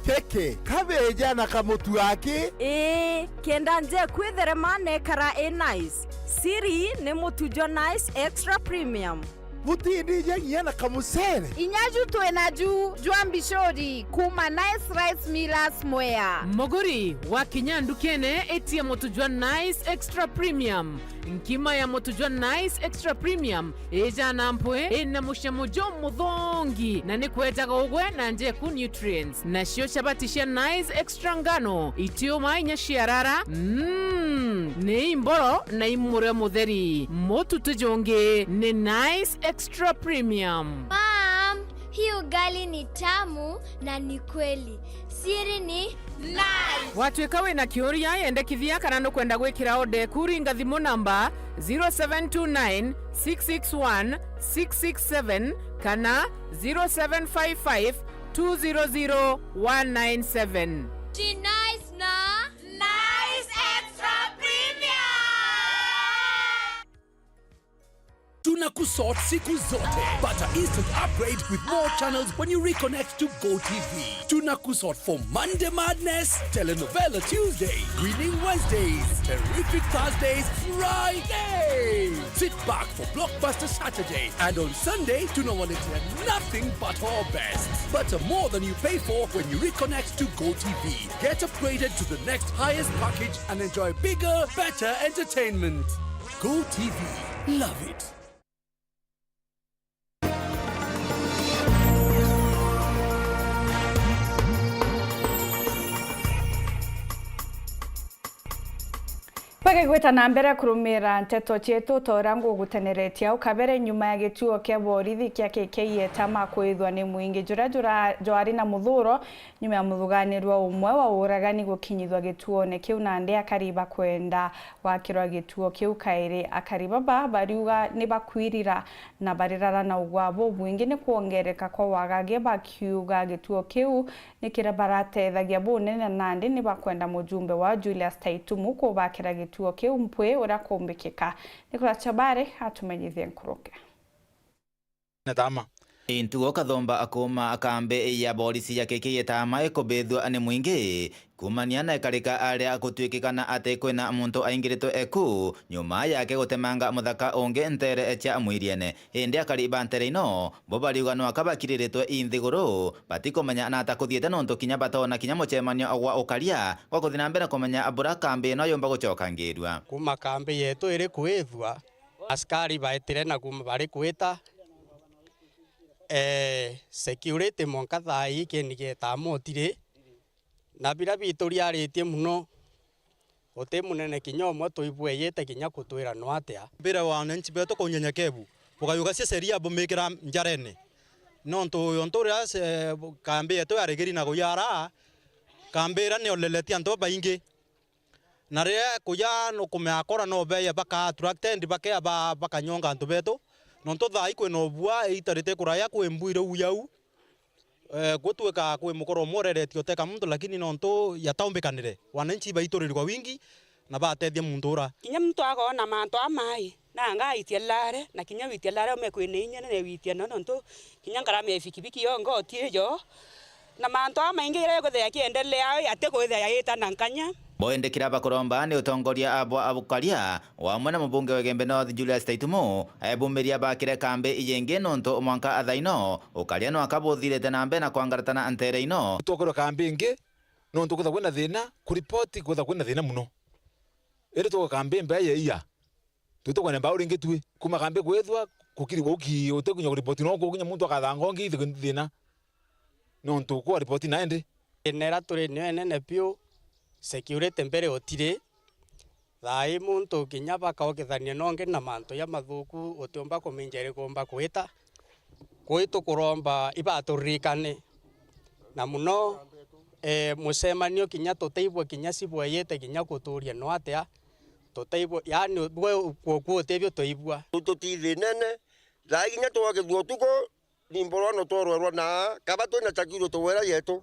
Keke, kabeja na kamutu aki? Ii, kenda nje kwitherema nekara i nice. Siri ni mutu jwa Nice Extra Premium. Butindijia nginya na kamucere? Inya ju twi na ju jwa mbicuri kuma Nice Rice Millers Mwea. Muguri, wakinya ndukene, itia mutu jwa Nice Extra Premium. Nkima ya mutu jwa Nice Extra Premium ijana mpwi, ina mucamo jumuthongi, na ni kwejaga ugwe na njeku nutrients. Nacio chabati cia Nice Extra ngano, itiuma inya ciarara, mm, ni imboro na imurio mutheri. Mutu ti jungi, ni Nice Extra Premium. Mom, hii ugali ni tamu na ni kweli. Siri ni Nice. Watwika wina kiuria, yendekithia kana nukwenda gwikira order eku, ringa thimu namba zero seven two nine, six six one, six six seven kana zero seven five five, two zero zero, one nine seven. Ji Nice na Nice Extra Premium. Tunakusort siku zote. Pata instant upgrade with more channels when you reconnect to Go T V. Tunakusort for Monday Madness, Telenovela Tuesday, Grinning Wednesdays, Terrific Thursdays, Friday. Sit back for Blockbuster Saturday, and on Sunday, tunawaletea nothing but our best. Pata more than you pay for when you reconnect to Go T V. Get upgraded to the next highest package and enjoy bigger, better entertainment. Go T V. Love it. Bagigwita na mbere kurumira nteto cietu, ta uria nguguteneretie au kabere, nyuma ya gituo kia borithi kia K K Etama kwithwa ni mwingi juria jura-, jwari na muthuro, nyuma ya muthuganirwa umwe wa uragani gukinyithwa gituone kiu, nandi akari bakwenda gwakirwa gituo kiu kairi. Akari baba bariuga ni bakwirira na barirara na ugwa bubwingi ni kwongereka kwa wagage, bakiuga gituo kiu ni kiria baratethagia bunene, na nandi ni bakwenda mujumbe wa Julius Taitumu kubakira gituo kiu mpwi uria kumbikika. Nicholas Chabare atumenyithie nkuruki. Etama. Intugo Kathomba akuuma kambi ya borisi ya K K Etama ikubithua ni mwingi, kumania na ikarika aria gutwikikana ati kwina muntu aingiritwe eku nyuma yake gutemanga muthaka ungi ntere cia Mwiriene. Indi akari ba ntere ino bo bariuga nwaka bakiriritwe i nthiguru, batikumenya nata kuthiite, nontu kinya batona kinya mucemanio gwa ukaria gwa kuthi na mbere kumenya bura kambi ino yumba gucokangirua. Kuma kambi yetu iri kwithua, askari baitire na kuma bari kwita, eh, security mwanka thaa ii kini gieta motiri, na biria bituriaritie muno, guti munene kinya umwe tuibweyite kinya kutwira no atia. Mbira wananchi betu kwa unyenyekevu, bukayugacia sheria bumikira njarene, nontu yontu uria se-, kambi yetu yarigiri na guyara, kambi ira nioleletie antu babaingi. Na riria kuja nukumea akora no beya baka attracted, bakea ba-, bakanyonga antu betu. Nontu thaa ii kwina ubua, itarite kuraya kwi mbu iri uu jau. Eh, gutwika kwi mukoro umwe ureretie uteka muntu, lakini nontu yataumbikanire, wananchi baiturirwe kwa wingi na batethia muntu ura. Kinya muntu akoona mantu a mai, nanga aitia lare, na kinya witia lare ume kwina inya nene witia no, nontu kinya ngarama ya bikibiki yo ngoti ijo, na mantu aa maingi jaria jakwithira jakiendelea, atikwithira jaita na nkanya. Bo indi kiria bakuromba ni utongoria bwa abukaria, wamwe na mubunge wa Igembe North Julius Taitumu, ebumiria bakire kambi iji ingi, nontu mwanka thaino ukaria nwaka buthirite na mbere na kwangaratana ntere ino. Twakirwa kambi ingi, nontu kwithirwa kwina thina, kuripoti kwithirwa kwina thina muno. Indi tuka kambi mbere ya iya. Tutikwenda mbau ringi tui. Kuma kambi kwithwa, kukiri guki, utikinya kuripoti no kukinya muntu akathanga ungi ithi thina. Nontu kwa ripoti na indi. Thina ira turi nio enene piu, security mbere utiri. Thaa ii muntu kinya bakaukithania nongi na mantu jamathuku utiumba kuminja irikumba kwita. Kwi tukuromba ibaturirikane. Na muno, eh, mucemanio kinya tutaigua kinya cibweyite kinya kuturia no atia, tutaigua, yaani, bwe kuo kuo utibio twaigua. Tuti thinene, thaa ii kinya twagithua utuku, ni mborwa no tworwerwa na kaba twina chakiro tugwera yetu.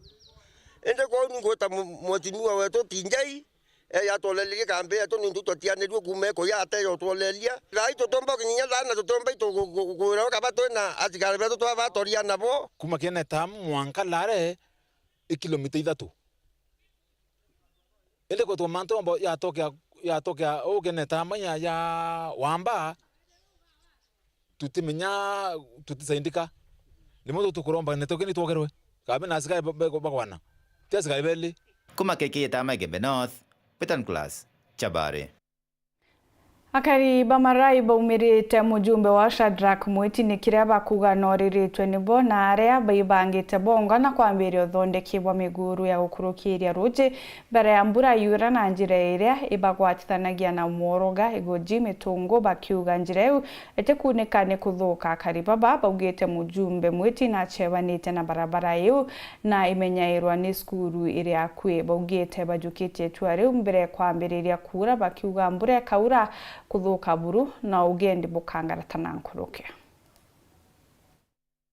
Indi kwou ningwita mu-, mheshimiwa wetu Tinjai, eja atwolererie kambi yetu, niuntu twatianirue kuuma eko ya ateja utwoleria. Thaa ii tutomba ukinya thaa na tutomba itu gu-, gu-, gwira kaba twina asikari betu twa batoria nabo. Kuma Kiene Tamu mwanka Lare i kilomita ithatu. Indi kwitwa mantu mambo yatokea, yatokea uu Kiene Tamu ya, ya wamba, tutimenya, tutisaindika. Nimo tukuromba netoke ni twogerwe. Kambi na asikari ba-, ba-, bagwana. Ti asikari beli. Kuma K K Etama Igembe North, Peter Nicholas, Chabari. Akari ba Marai baumirite mujumbe wa Shadrack Mwiti ni kiria bakuga noriritwe nibo na aria baibangite bonga na kwambiria uthondeki bwa miguru ya gukurukiria ruji mbere ya mbura yura na njira iria ibagwatithanagia na Mworoga, Igoji, Mitungu, bakiuga njira iu itikuunika ni kuthuka. Akari baba baugite mujumbe Mwiti nachebanite na barabara iu na imenyairwa ni cukuru iri akui. Baugite bajukitie itua riu mbere ya kwambiriria kuura, bakiuga mbura ikaura kuthuka buru na ugendi bukangarata na nkuruki.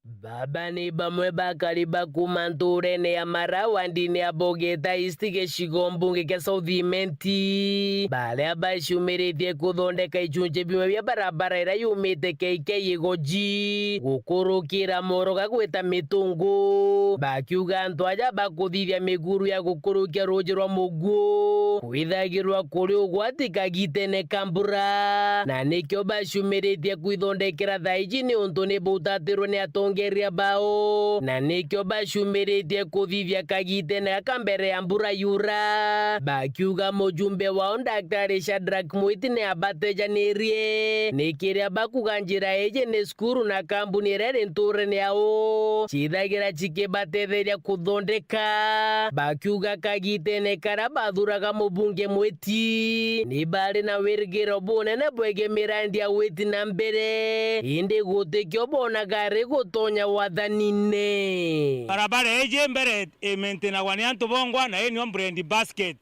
Baba ni bamwe ba akari ba kuuma ntuurene ya Mara, wandini ya Bogeta East, gicigo mbunge kia South Imenti, baria baciumiritie kuthondeka icunci bimwe bia barabara iria yumite K K Igoji gukurukira Mworoga gwita Mitungu, bakiuga antu aja bakuthithia miguru ya gukurukia ruuji rwa Muguo kwithagirwa kuri ugwati kagitene ka mbura, na nikio baciumiritie kwithondekera thaa iji, niuntu ni bautatirwe ni atongi keria bao, na nikio bacumiritie kuthithia kagitene gaka mbere ya mbura yura, bakiuga mujumbe wao Daktari Shadrack Mwiti ni abatejanirie ni kiria bakuga njira iji ni cukuru na kambuni iria iri nturene yao cithagira cikibatetheria kuthondeka, bakiuga kagitene karia bathuraga mubunge Mwiti ni bari na wirigiro bunene bwegii mirandi ya gwiti na mbere, indi gutikio bonaga ari gutonya wathanine. Barabara iji mbere imaintainagwa ni antu bongwa, na ii nio bread basket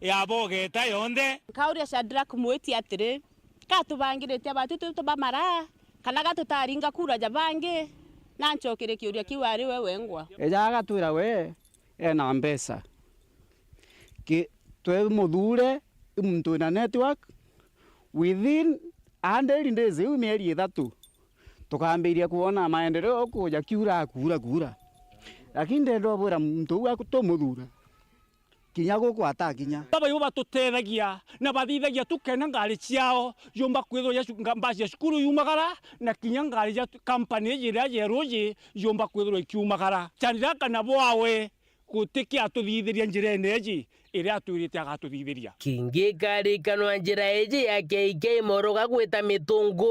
ya bogeta yonthe. Nkauria Shadrack Mwiti atiri, ka tubangirite batu tutu ba maraa, kana ga tutaringa kura ja bangi? Na ncokerie kiuria kiu ari we wengwa. Eja agatwira we ena mbeca. Ki-, twimuthure i muntu wina network, within hundred days, iu mieri ithatu, tukambiria kwona maendeleo kuja kiura, kuura, kuura. Lakini ndenda ubwira muntu uu aku-, tumuthura, kinya guku atakinya. Baba ibo batutethagia na bathithagia tukena ngari ciao yumba kwithirwa ya cu-, nga-, mbasi ya cukuru yumagara, na kinya ngari cia tu-, kampani iji iria jeru iji yumba kwithirwa ikiumagara. Chaniraka nabo awe. Gutiki atuthithiria njirene iji iria atwirite agatuthithiria. Kingi karikanwa njira iji ya K K Moroga gwita Mitungu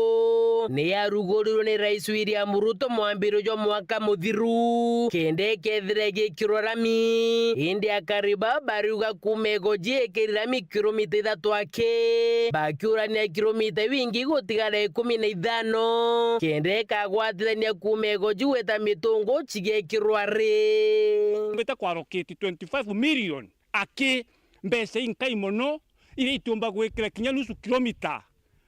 ni yarugurirwe ni Rais William Ruto mwambiro jwa mwaka muthiru, kenda ikethira igikirwa rami. Indi akari baa bariuga kuuma Igoji ikiri rami kilomita ithatu aki, bakiurania kilomita iu ingi gutigara ikumi na ithano, kenda ikagwatithania kuuma Igoji gwita Mitungu cigekirwa ri. Mbite kwa allocate twenty five million aki, mbeca inkai mono, iria itiumba gwikira kinya nusu kilomita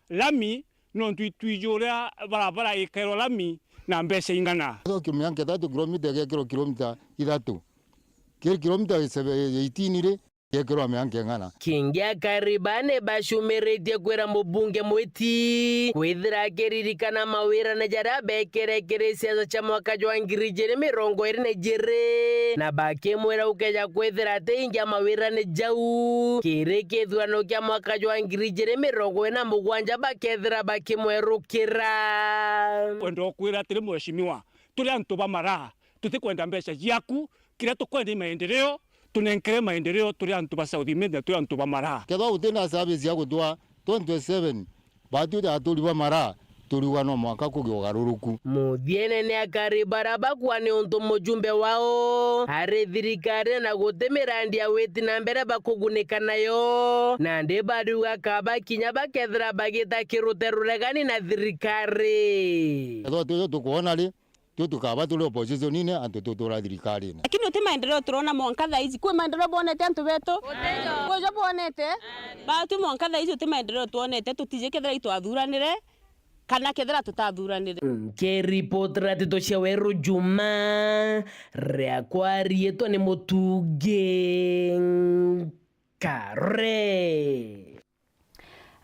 lami, nontu itwiji uria barabara ikairwa lami na mbeca ing'ana. Ithoki mianka ithatu, kilomita igekirwa kilomita ithatu. Kiri kilomita seve-, eighteen ri, igekirwa mianka ing'ana. Kingi akari baa ni bacumiritie kwira mubunge Mwiti kwithira akiririkana mawirane jaria bekere kiri siasa cia mwaka jwa ngiri ijiri mirongo iri na ijiri, na bakimwira ukeja kwithira ati ingi a mawirane jau kiri kithurano kia mwaka jwa ngiri ijiri mirongo iri na mugwanja bakethira bakimwerukira. Kwenda ukwira atiri, Mheshimiwa, turi antu ba maraa, tutikwenda mbeca ciaku, kiria tukwenda ni maendeleo, tunenkere maendeleo, turi antu ba South Imenti na turi antu ba maraa. Kethwa utina service ya gutwaa twenty twenty-seven, batu ta aturi ba maraa, turiuga no mwanka kugie ugaruruku. Muthiene ni akari bara bakua ni untu mujumbe wao ari thirikari na guti mirandi ya witi na mbere bakugunika nayo, nandi bariuga kaba kinya bakethira bagita kirute ruregani na thirikari. Kethwa tuju tukwona ri, tu tukaba turi opposition-ini, antu tutura thirikarine. Lakini uti maendeleo turona mwanka thaa ici. Kwi maendeleo bwonete antu betu? Kwi jo bwonete? Batu mwanka thaa ici uti maendeleo twonete, tutiji kethira itwathuranire kana kethira tutathuranire. Nkiripotera nteto cia Weru Juma, riakwa riitwa ni Mutungi Kare.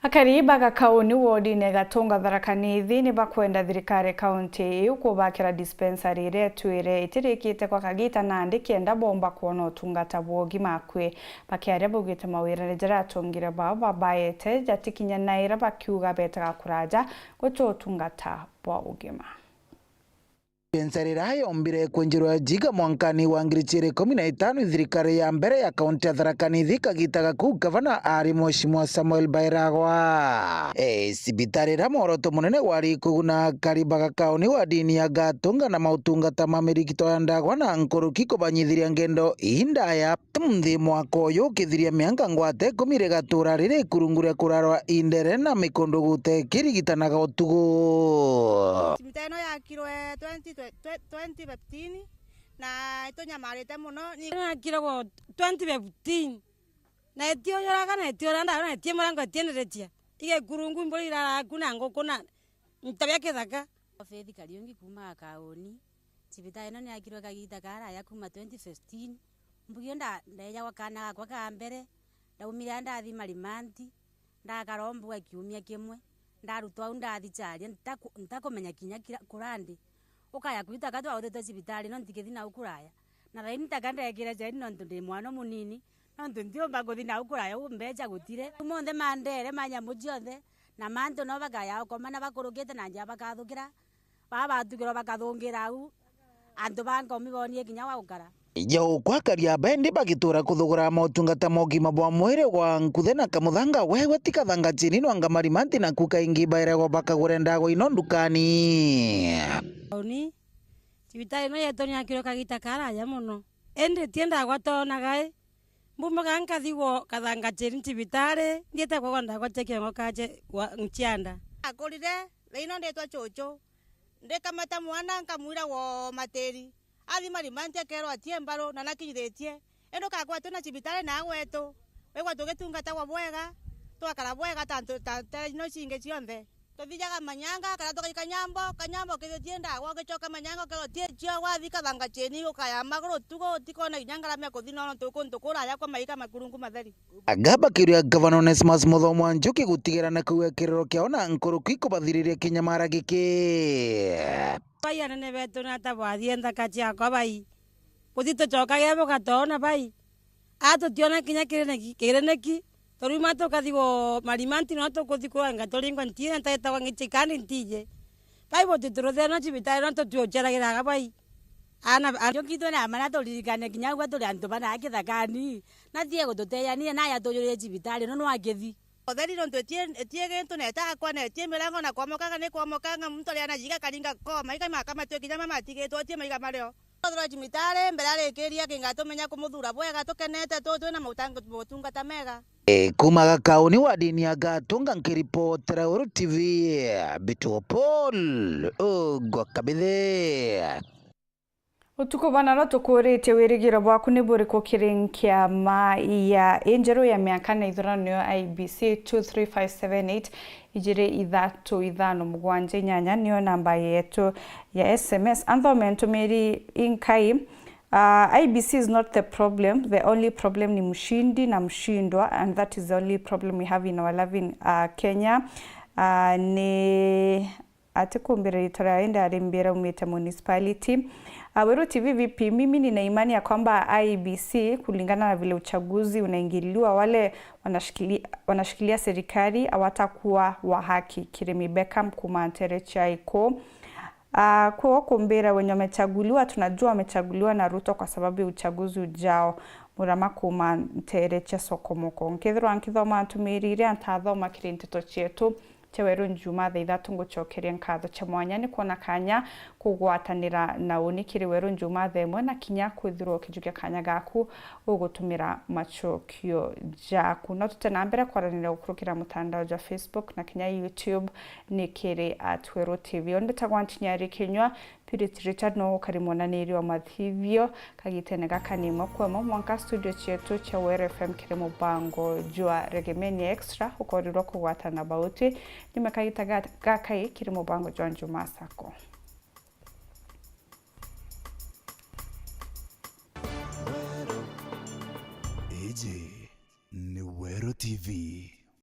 Akari ba Gakauni wodine Gatunga Tharaka Nithi ni bakwenda thirikari kaunti iu kubakira dispensary iria itwire itirikite kwa kagita nandi kenda bomba kwona utungata bwa ugima akui. Bakiaria baugite mawirane jaria atongire bao babaete jatikinyanaira, bakiuga betaga kuraja guti utungata bwa ugima. Dispensary iria yombire kwenjerwa Jiga mwankani wa ngiri ijiri ikumi na itano, i thirikari ya mbere ya kaunti ya Tharaka Nithi kagita ga kuu gavana ari Mheshimiwa Samuel Bairagwa. E, cibitari iria mworoto munene wari kuguna akari ba Gakauni wa dini ya Gatunga na mautungata ma mirigito ya ndagwa na nkuruki kubanyithiria ngendo indaya. Nthi mwaka uyu ukithiria mianka ngwate ikumi rigatura riri ikurungu ria kurarwa indere na mikundu gute kirigitanaga utugu. Cibitari ino yakirwe twenty, twenty fifteen, na itunyamarite muno. Ni- Yakirwe twenty fifteen, na itiunyuraga, na itiura ndawa, na itie murango, itienderecia. Igekurungu mburi iraraga ku na nguku na ntabia kithaka. Faith Kariungi kuuma Gakauni. Cibitari ino niyakirwe kagita karaya kuuma twenty fifteen. Mbugi iyo nda-, ndeejagwa kaana gakwa ka mbere, ndaumire aa ndathima rimanti, ndakara o mbuga kiumia kimwe, ndarutwa au ndathi Charia, ntaku-, ntakumenya kinya kira-, kura ndi. Ukaya kwitaka twautitwe cibitari ino ntikithi nau kuraya. Na thaini ntaka ndekire ceri nontu ndi mwana umunini, nontu ntiumba kuthi nau kuraya uu mbeca gutire. Monthe mandere ma nyamu cionthe, na mantu no bakaya ukomana bakurukite na njaa bakathukira. Baa batukirwa bakathungira au, antu ba Nkaumi boonie kinya wa gukara. Jau kwakaria bendi bagituura kuthugura motungata ma ugima bwa mwiri gwa nkuthe na kamuthanga, wewe ti kathanga chini nwanga marimanti, naku kaingi bairagwa bakagure ndagwa ino ndukani. Uni, cibitari ino yetu ni yakirwe kagita karaya mono. Indi ti ndagwa toonaga i. Mbumaga nkathigwo kathanga chini cibitari, ndiete kwagwa ndagwa cia kiongo kache wa nchianda. Akurire, thaino nditwa chuchu. Ndikamata mwana, nkamwira wo matiri. Athi marimanti akerwa atie mbaru, na nakinyithitie. Indi ukakwatwe na cibitari na gwetu. Wigwa tugitungatagwa bwega, twakara bwega ta ntu-, ta, ta ino cingi cionthe. Tuthijaga Manyanga, kana tugaika Nyambo, Kanyambo kithitie ndagwa, ugicoka Manyanga ukerwa tie cio, wathi kathanga chini, ukaya maguru tugo, utikona kinya ngarama ya kuthi nono, tukuntu kuraya kwa maika makurungu matheri. Aga bakiria Gavana Onesmus Muthomo wa Njuki gutigira na kuua kiriro kiao na nkuruki kubathiriria kinyamara giki. Bai anene betu, nata bwathie nthaka ciakwa bai? Buthi tucokage bugatoona bai? A tutiona kinya kiriniki, kiriniki, turuma tukathi go marimanti, no tukuthi kuenga turingwa ntiine ntaitagwa ngichikani ntiji. Bai buti turuthira no cibitari no tutiuceragiraga bai? Ana, ana. Njuki twina mana turirikane kinya ugwe turi antu bana kithakani. Na tie gututeania, naja tujurire cibitari, no nwakithi. Utheri nontu etie, etie gintu na etakwa, na etie mirango na kwamokanga ni kwamokanga, muntu ari anajiga karinga koma, ikai maka matue kinya mamatigitwe, etie maiga mario. Tuthura cibitari, mbere arikiria kinga tumenya kumuthura bwega, tukenete, tu, twina mautangu-, motungata mega. E, kuma Gakauni wa dini ya Gatunga, nkiripotera Uru T V, Bituo Paul, ugwa Kabithe. Utuku bwa naro tukuritie wirigiro bwaku ni buriku kiri nkiama ya injeru ya miaka na ithurano niyo I E B C two three five seven eight ijiri ithatu ithano mugwanja inyanya niyo namba yetu ya S M S. Anthome ntumiri inkai, uh, I E B C is not the problem, the only problem ni mshindi na mshindwa, and that is the only problem we have in our loving, uh, Kenya. Uh, ni Atikumbira ritwa riawe, ndari Mbira, umite municipality. Ah, Weru T V V P, mimi nina imani ya kwamba I E B C, kulingana na vile uchaguzi unaingililiwa, wale wanashikili-, wanashikilia serikali hawatakuwa wa haki. Kirimi Beckham kuma Ntereche Aiko. Ah, kwo kumbira wenye wamechaguliwa, tunajua wamechaguliwa na Ruto kwa sababu ya uchaguzi ujao. Murama kuma Ntereche Sokomoko. Nkethirwa nkithoma ntumiri iria ntathoma kiri nteto cietu, cia Weru Njuma thaa ithatu, ngucokeria nkatho cia mwanya ni kwona kanya kugwatanira na uni kiri Weru Njuma thaa imwe, na kinya kwithirwa ukijukia kanya gaku ugutumira macokio jaku. No tute na mbere kwaranira gukurukira mutandao jwa Facebook na kinya YouTube ni kiri at Weru T V. Uni mbitagwa Ntinyari Kinyua, Purity Richard no ukari mwonaniria wa mathithio kagitene gaka ni imwe kwa imwe mwanka studio cietu cia Weru F M kiri mubango jwa Regemeni Extra, ukorirwa kugwatana bauti nyuma kagita ga-, gaka i kiri mubango jwa Njuma Sacco. Weru. Iji ni Weru T V.